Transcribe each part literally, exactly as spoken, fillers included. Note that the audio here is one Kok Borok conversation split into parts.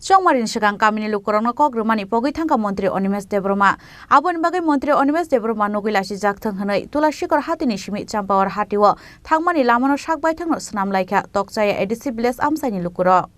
Chongmari ni swkang kamini lukurokno kok rwmani pogwi thangkha Montri Animesh Debbarma. Aboni bagwi Montri Animesh Debbarma nugwi lasijak thwng hwnwi Tulasikor hatini simi Champawar hatio thangmani lamano sak baithangno swnam laikha Tokchaya A D C village amchaini lukurok.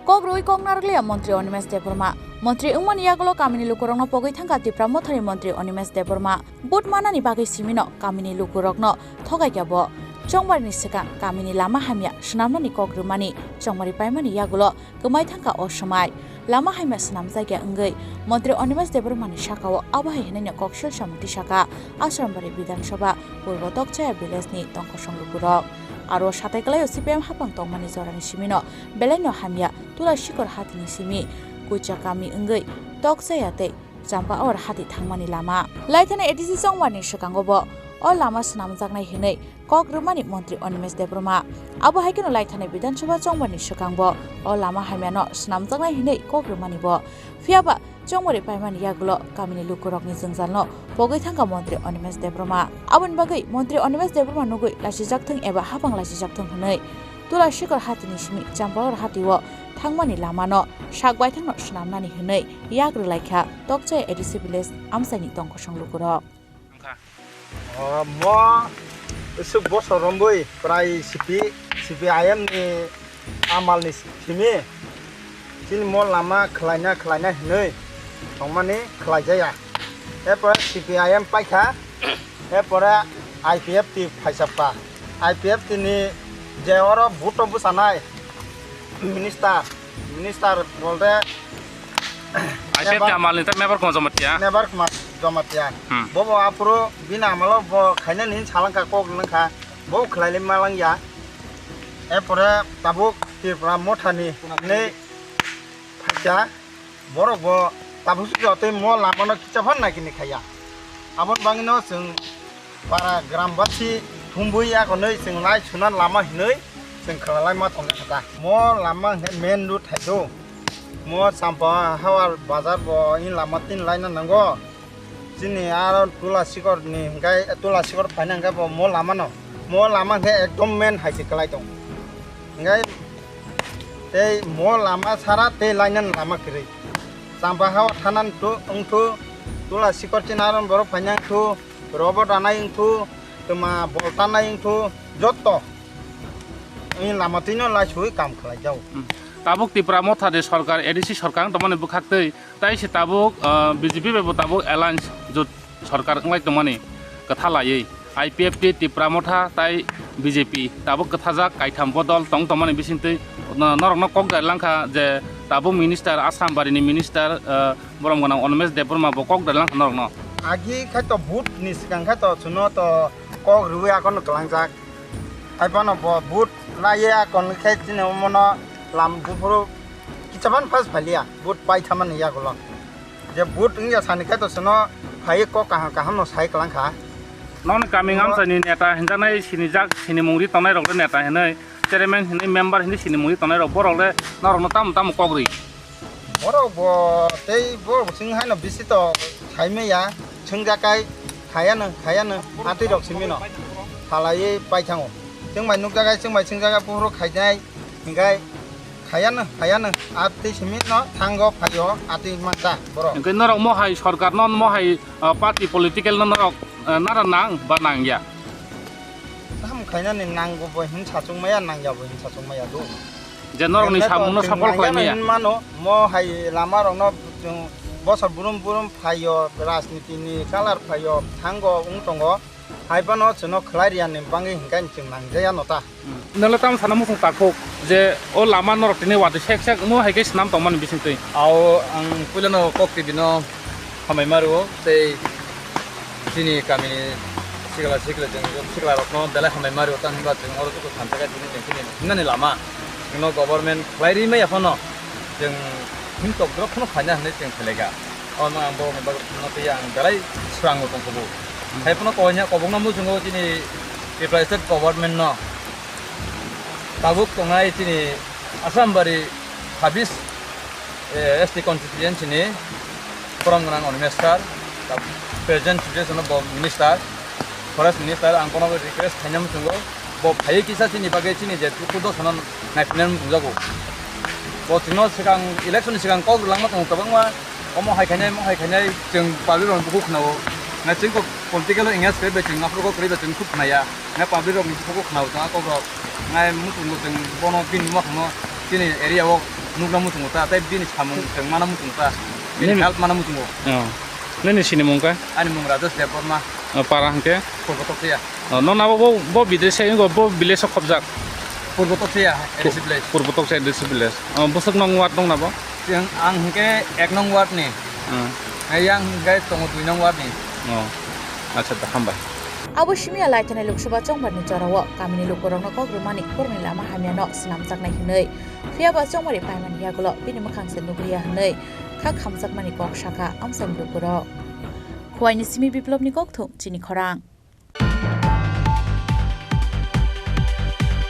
Kok rwui kok narwkliya Montri Animesh Debbarma. Montri wngmani yagulo kamini lukurokno pogwi thangkha Tipra Mothani Montri Animesh Debbarma. Vote manani bagwi simino kamini lukurokno thogaikha bo. Chongmari ni swkang kamini lama hamya swnamnani kok rwmani Chongmari paimani yagulo kwmai thangkha o swmai. Lama hamya swnamjakya wngwi Montri Animesh Debbarmani sakao abo hai hwnwi kok silsa muti saka Asrambari Bidhan Sabha Purbo Tokchaya village ni tongkosong lukurok. Aro satai kwlaio C P M hapang tongmani jorani simino belaino hamya Tulasikor hatini simi Kucha kami wngwi Tokchaya tei Champawar hati thangmani lama. Laithani A D C Chongmari ni swkango bo o lama swnamjaknai hwnwi kok rwmani Montri Animesh Debbarma. Abo hai kheno Laithani Bidhan Sabha Chongmari ni swkang bo o lama hamyano swnamjaknai hwnwi kok rwmani bo. Phiya ba Chongmari paimani yagulo kamini lukurokni jwngjalno pogwi thangkha Montri Animesh Debbarma. Aboni bagwi Montri Animesh Debbarma nugwi lasijak thwng eba hapang lasijak thwng hwnwi Tulasikor hatini simi Champawar hatio thangmani lamano sak baithangno swnamnani hwnwi yak rwlaikha Tokchaya A D C village amchaini tongkosong lukurok. O, mo isuk bosor romwi prai C P, C P I M ni amal ni simi chini mo lama khwlaina khwlaina hinwi tongmani khwlaijaya. Erpore C P I M paikha, erpore I P F T phaisapkha. I P F T ni je oro vote o bwchanai minister, minister bolde I P F T member, amal ni ta member Kumar Jamatia. Member Kumar Jamatia. Hmm. Bobo aphuru bini amalo bo khaina ni salangkha kok nangkha. Bo khwlailai malangya. Erpore tabuk Tripura Motha ni nei phaikha. Borok bo tabuk jotoi mo lama no kicha phan naikini khaya. Aboni bagwi no chwng para grambasi thumbui akonwi chwng lai suna lama hinwi chwng khwlalai ma tongkha kha ta. Mo lama hwnkhe main road hai do. Mo Champa Hawar bazar bo in lama tin laina nango. Chini aro Tula Sikor ni hwnkhe, Tula Sikor phaina hwnkhe bo mo lama no. Mo lama hwnkhe ekdom main hai se kwlai tong. Hwnkhe tei mo lama sara tei lainani lama kwrwi. Champa Hawar thanan tu wngthu, Tula Sikor chini aro borok phaina wngthu. Robo danai wngthu, twma bolta nai wngthu, jotto. Wngni lama twino laisui kam khlai jao. Hmm. Tabuk Tipra Motha de sorkar, A D C sorkar wng tongmani bwkhak twi, tai se tabuk, ah, B J P bai bo tabuk alliance jot sorkar wnglai tongmani kwtha laiwi. I P F T, Tipra Motha tai B J P tabuk kwthajak kaitham bodol tong tongmani bisingtwi no-, norokno kok dai langkha je tabuk minister, Assam barini minister, ah, Borom gwnang Animesh Debbarma bo kok dai langkha norokno. Agi khai to vote ni swkang khai to chwngno to kok rwui akono twlangjak. Hai phano bo vote laiya kon khai chini omono lam buphuru kichaban pass phaliya vote pai thamani yagulo. Je vote wngya sani khai to chwngno phaiwi kok kaham kaham no sai kwlangkha. Noni kami ngamsani neta hinjaknai sinijak sinimung ri tongnai rokle neta hinwi chairman hinwi member hinwi sinimung ri tongnai rok borok le norokno tamo tamo kok ri. Borok bo tei borok bo chwng haino bisi to khai maya, chwngjakai, khayano, khayano, atwi rok simi no phalaiwi paithango. Chwng bai nukjakai, chwng bai chwngjakai, buphuru khainai, hinkhai khayano, khayano, atwi simi no thango phaio, atwi manta borok. Hwnkhe norok mohai sorkar no, mohai, ah, party political no norok, ah, nara nang ba nangya? Tamo khainani nanggo bo hin sachung maya, nangya bo hin sachung maya do. Je norokni samungno sapor khlai maya. Hin mano, mo hai lama rokno chwng bosor burum burum phaio, rajniti ni kalar phaio, thango wng tongo. Hai phano chwngno khlai riyani bagwi hinkhai chwng nangjaya no ta. Hmm. Nwng le tamo sana muchung takhuk je o lama norok tini watwi sek sek wngmo hai khe swnam tongmani bisingtwi? Ao ang puilano Kok T V no hambai ma rwo tei chini kamini sikla sikla chwng sikla rokno belai hambai ma rwo, tamo hwnba chwng oro joto thansa khe tini chwng chini himnani lama chwngno government khlai ri maya phano chwng himtok drop phano phaina hwnwi chwng khlai kha. Omo ang borokni bagwi phano twi ang belai swrango tongkhubu. Hai phano koina kobokno muchungo chini Tripura State Government no tabuk tongnai chini Assam bari habis Eh, S T constituency ni borom gwnang Animesh sir, ta present situation bo minister, forest minister, ang bono request khaina muchungo, bo phaiwi kisa chini bagwi chini je dukhu dosa no naiphinai muchungjago. Bo chwngno swkang, election ni swkang kok rwlangma tongo kwbangma, omo hai khainai, omo hai khainai, chwng public rok bukhuk khwnao, na chwng kok political o engage khe bai chwng aphuru kok kwrwi bai chwng khuk khnaya. Ngai public rok ni bukhuk khwnao tong a kok rok. Ngai muchungo chwng bono bini mwkhang no chini area o nukna muchungo ta, tei bini samung chwng mana muchungo ta. Bini Nini help mana muchungo. Oh. Nini sinimung khe? Ani mung Rajesh Debbarma. Oh, para hwnkhe? Purbo Toktiya. Oh, nong nabo bo, bo bidre se ingo bo village o khobjak? Purbo Toktiya, A D C village. Purbo Toktiya A D C village. Oh, bwswk nong ward nong nabo? Chwng ang hwnkhe ek nong ward ni. Hmm. Hai yang hwnkhe tongo dui nong ward ni. Oh. Acha da, hambai. Abo simi a Laithani Lok Sabha chongbarni jorao kamini lukurokno kok rwmani khoroknwi lama hamyano swnamjaknai hwnwi. Phiya ba chongmari paimani yagulo bini mwkhang se nukliya hwnwi kha khamjakmani kok sakha amchaini lukurok. Khuaini simi Biplobni kokthung chini khorang.